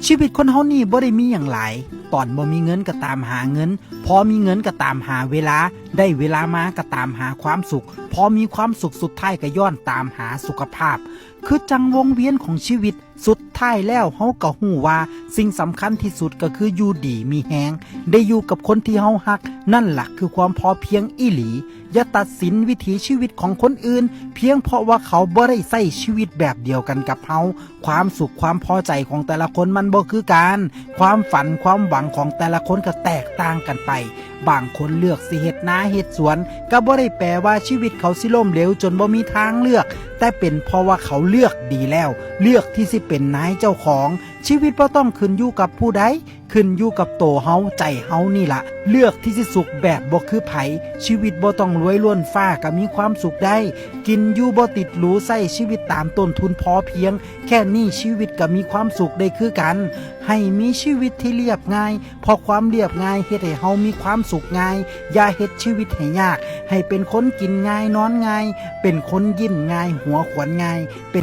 ຊີວິດຄົນເຮົານີ້ບໍ່ໄດ້ມີຫຍັງຫຼາຍ. ຕອນບໍ່ມີເງິນກໍຕາມຫາເງິນ, ພໍມີເງິນກໍຕາມຫາເວລາ, ໄດ້ເວລາມາກໍຕາມຫາຄວາມສຸກ, ພໍມີຄວາມສຸກສຸດທ້າຍກໍຍ້ອນຕາມຫາສຸຂະພາບ. ຄືຈັ່ງວົງວຽນຂອງຊີວິດ, ສຸດທ້າຍແລ້ວເຮົາກໍຮູ້ວ່າສິ່ງສຳຄັນທີ່ສຸດກໍຄືຢູ່ດີມີແຮງ, ໄດ້ຢູ່ກັບຄົນທີ່ເຮົາຮັກ, ນັ້ນລະຄືຄວາມພໍພຽງອີ່ຫຼີ. ຢ່າຕັດສິນວິຖີຊີວິດຂອງຄົນອື່ນ ພຽງເພາະວ່າເຂົາບໍ່ໄດ້ໃຊ້ຊີວິດແບບດຽວກັນກັບເຮົາ. ຄວາມສຸກຄວາມພໍໃຈຂອງແຕ່ລະຄົນມັນບໍ່ຄືກັນ. ຄວາມຝັນຄວາມຫວັງຂອງແຕ່ລະຄົນກໍແຕກຕ່າງກັນໄປ. ບາງຄົນເລືອກຊິເຮັດນາເຮັດສວນ ກໍບໍ່ໄດ້ແປວ່າຊີວິດເຂົາຊິລົ້ມເຫຼວຈົນບໍ່ມີທາງເລືອກ, ແຕ່ເປັນເພາະວ່າເຂົາເລືອກດີແລ້ວ, ເລືອກທີ່ຊິເປັນນາຍເຈົ້າຂອງ. ຊີວິດບໍ່ຕ້ອງຂຶ້ນຢູ່ກັບຜູ້ໃດ, ຂຶ້ນຢູ່ກັບໂຕເຮົາ, ໃຈເຮົານີ້ລະ. ເລືອກທີ່ຊິສຸກແບບບໍ່ຄືໃຜ. ຊີວິດບໍ່ຕ້ອງລວຍລ້ວນຟ້າກໍມີຄວາມສຸກໄດ້. ກິນຢູ່ບໍ່ຕິດຫຼູ, ໃຊ້ຊີວິດຕາມຕົ້ນທຶນພໍພຽງ, ແຄ່ນີ້ຊີວິດກໍມີຄວາມສຸກໄດ້ຄືກັນ. ໃຫ້ມີຊີວິດທີ່ລຽບງ່າຍ, ເພາະຄວາມລຽບງ່າຍເຮັດໃຫ້ເຮົາມີຄວາມສຸກງ່າຍ. ຢ່າເຮັດຊີວິດໃຫ້ຍາກ, ໃຫ້ເປັນຄົນກິນງ່າຍນອນງ່າຍ, ເປັນຄົນຍິ້ມງ່າຍຫົວຂວັນງ່າຍ, ເປັນ